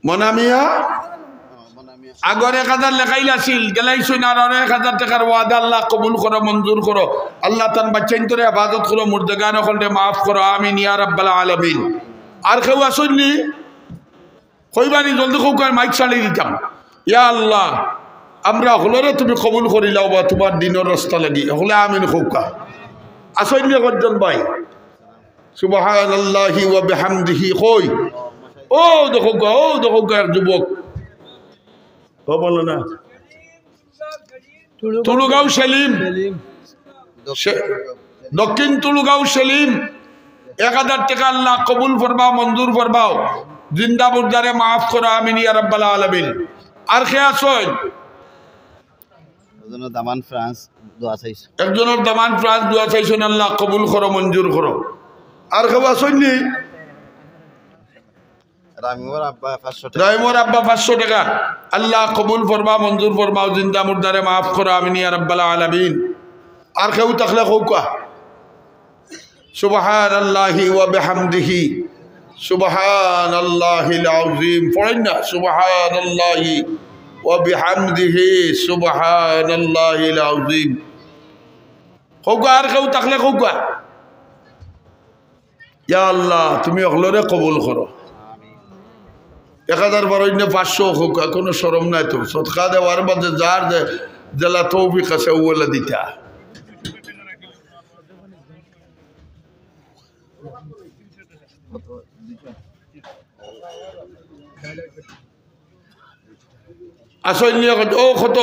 মনামিয়া আগর এক হাজার লেখাইল আছিল, দিলাইছইন আর আরো এক হাজার টেকার ওয়াদা। আল্লাহ কবুল করো, মঞ্জুর করো। আল্লাহ তান বাচ্চাইন্তরে হেফাজত করো, মুর্দেগান অকলরে মাফ করো। আমিন ইয়া রাব্বাল আলামিন। আর কেউ আছইন নি? কইবা নি, জলদি কউক্কা, মাইক ছাড়ি দিতাম। ইয়া আল্লাহ, আমরা অকলরে তুমি কবুল করিলাও বা তুমার দিনর রাস্তা লাগি। অকলে আমিন কউক্কা। আছইন নি একজন ভাই? সুবহানাল্লাহি ওয়া বিহামদিহি। কই? ও দেখউক্কা, ও দেখউক্কা এক যুবক। ও বলো না। তুলুগাঁও সেলিম। সে-, দক্ষিণ তুলুগাঁও সেলিম। এক হাজার টেকা আল্লাহ কবুল ফরমাও, মঞ্জুর ফরমাও। জিন্দা মুর্দারে মাফ করো, আমিন ইয়া রাব্বাল আলামিন। আর কে আছইন? একজনর দামান ফ্রান্স দোয়া চাইছে। একজনর দামান ফ্রান্স দোয়া চাইছইন, আল্লাহ কবুল করো, মঞ্জুর করো। আর কেউ আছইন নি? রামিমর আব্বা পাঁচশো টেকা। রামিমর আব্বা পাঁচশো টেকা। আল্লাহ কবুল ফরমা, মঞ্জুর ফরমাও, জিন্দা মুর্দারে মাফ করো, আমিন ইয়া রাব্বাল আলামিন। আর কেউ থাকলে কউক্কা। সুবহানাল্লাহি ওয়া বিহামদিহি, সুবহানাল্লাহিল আযীম। পড়ইন না, সুবহানাল্লাহি ওয়া বিহামদিহি, সুবহানাল্লাহিল আযীম। কউক্কা, আর কেউ থাকলে কউক্কা। ইয়া আল্লাহ, তুমি অকলরে কবুল করো। এক হাজার বারো ইন্নে পাঁচশো কউক্কা, কুনু শরম নাই তো। সদকা দেওয়ার মাঝে যার যে যেলা তৌফিক আছে, অউলা দিতা। আছইন নি? ও কত?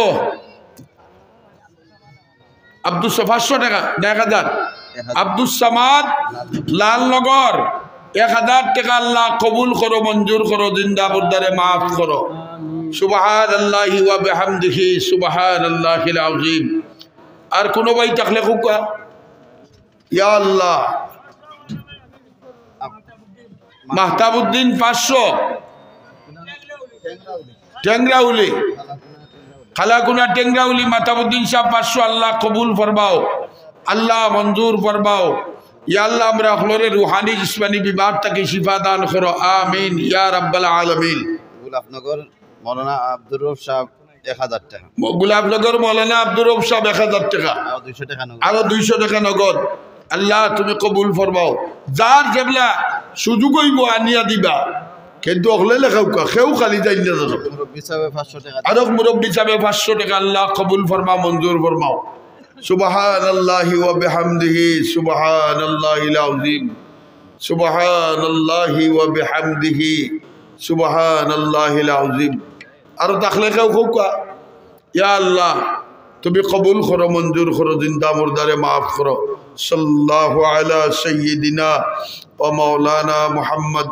আব্দুস সা-, পাঁচশো টেকা, না এক হাজার? এক হাজার। আব্দুস সামাদ, লালনগর, এক হাজার টেকা আল্লাহ কবুল করো, মঞ্জুর করো, জিন্দা মুর্দারে মাফ করো। সুবহানাল্লাহি ওয়া বিহামদিহি, সুবহানাল্লাহিল আযীম। আর কুনু ভাই থাকলে কউক্কা। ইয়া আল্লাহ। মাহতাবুদ্দিন পাঁচশো, টেংরাউলি, খালাকুনা টেংরাউলি, মাহতাবুদ্দিন সাব পাঁচশো, আল্লাহ কবুল ফরমাও, আল্লাহ মঞ্জুর ফরমাও। ইয়া আল্লাহ, আমরা অকলরে রুহানি জিসমানি বিমার থাকি শিফা দান করো, আমিন ইয়া রাব্বাল আলামিন। গোলাপনগর মৌলানা আব্দুর রউফ সাব এক হাজার টেকা। ম-, গোলাপনগর মৌলানা আব্দুর রউফ সাব এক হাজার টেকা। আরো দুইশো টেকা নগদ। আরো দুইশো টেকা নগদ। আল্লাহ, তুমি কবুল ফরমাও। যার যেবলা সুযোগ অইবো আনিয়া দিবা, কিন্তু অকলে লেখাউক্কা, কেউ খালি যাইন না যেন। মুরব্বি সাবে পাঁচশো টেকা। আরো মুরব্বি সাবে পাঁচশো টেকা, আল্লাহ কবুল ফরমাও, মঞ্জুর ফরমাও। সুবহানাল্লাহি ওয়া বিহামদিহি, সুবহানাল্লাহিল আযীম, সুবহানাল্লাহি ওয়া বিহামদিহি, সুবহানাল্লাহিল আযীম। আরো থাকলে কেউ কউক্কা। ইয়া আল্লাহ, তুমি কবুল করো, মঞ্জুর করো, জিন্দা মুর্দারে মাফ করো। সাল্লাল্লাহু আলা সাইয়্যিদিনা ওয়া মাওলানা মুহাম্মদ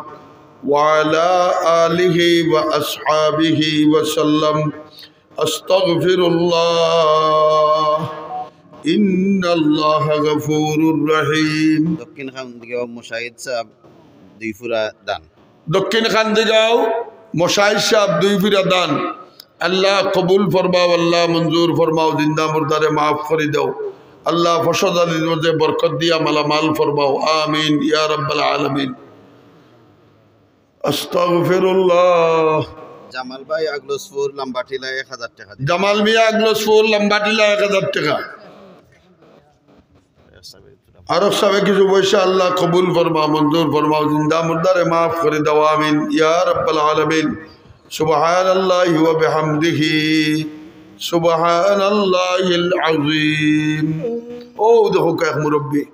ওয়া আলা আলিহি ওয়া আসহাবিহি ওয়া সাল্লাম। আস্তাগফিরুল্লাহ। ইন্নাল্লাহা গাফুরুর রহিম। দক্ষিণ খান্দিগাঁও মুশাহিদ সাব দুই ফুরা দান। দক্ষিণ খান্দিগাঁও মুশাহিদ সাব দুই ফুরা দান। আল্লাহ কবুল ফরমাও, আল্লাহ মঞ্জুর ফরমাও, জিন্দা মুর্দারে মাফ করি দাও। আল্লাহ ফসল আলীর মধ্যে বরকত দিয়া মালামাল ফরমাও। আমিন ইয়া রাব্বাল আলামিন। আস্তাগফিরুল্লাহ। জামাল ভাই আগলসপুর লাম্বাটিলা এক হাজার টেকা দিন। জামাল মিয়া আগলসপুর লাম্বাটিলা এক হাজার টেকা। আরক সাবে কিছু পয়সা আল্লাহ কবুল ফরমাও, মঞ্জুর ফরমাও, জিন্দা মুর্দারে মাফ করি দাও, আমিন ইয়া রাব্বাল আলামিন। সুবহানাল্লাহি ওয়া বিহামদিহি, সুবহানাল্লাহিল আযীম। ও দেখউক্কা এক মুরব্বি,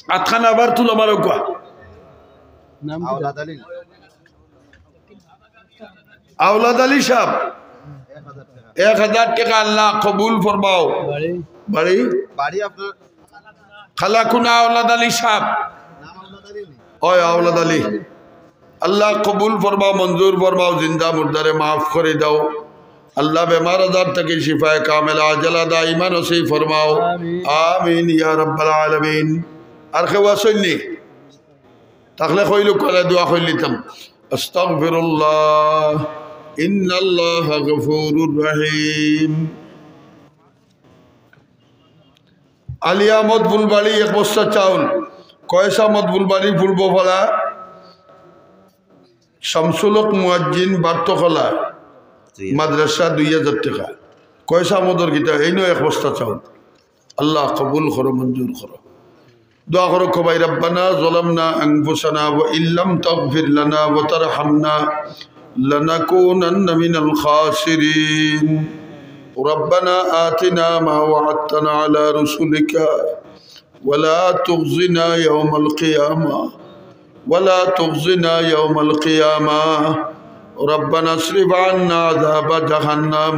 আতখান আবার তুলো মারউক্কা। নাম কি? আওলাদ আলী। আওলাদ আলী সাব, এক হাজার টেকা আল্লাহ কবুল ফরমাও। বাড়ি? বাড়ি? বাড়ি আপনার? খালাকুনা আওলাদ আলী সাব। নাম আওলাদ আলী নি? ওই আওলাদ আলী। আল্লাহ কবুল ফরমাও, মঞ্জুর ফরমাও, জিন্দা মুর্দারে মাফ করি দাও। আল্লাহ বেমার আজার থাকি শিফায়ে কামেলা আজেলা দাইমা নসিব ফরমাও। আমিন। আমিন ইয়া রাব্বাল আলামিন। আর কেউ আছইন নি? থাকলে কইলউক্কা, দোয়া করিলিতাম। আস্তাগফিরুল্লাহ, ইন্নাল্লাহা গাফুরুর রহিম। আলী আহমদ ফুলবাড়ি এক বস্তা চাউল। কয়েস আহমদ ফুলবাড়ি পূর্বপাড়া, শামসুল হক মুয়াজ্জিন বার্তখলা, জি। মাদ্রাসা দুই হাজার টেকা। কয়েস আহমদর কিতা, এইনও এক বস্তা চাউল। আল্লাহ কবুল করো, মঞ্জুর করো। দোয়া করো কবাই, ربنا ظلمنا أنفسنا وإن لم تغفر لنا وترحمنا لنكونن من الخاسرين. ربنا آتنا ما وعدتنا على رسلك ولا تخزنا يوم القيامة، ولا تخزنا يوم القيامة. ربنا اصرف عنا عذاب جهنم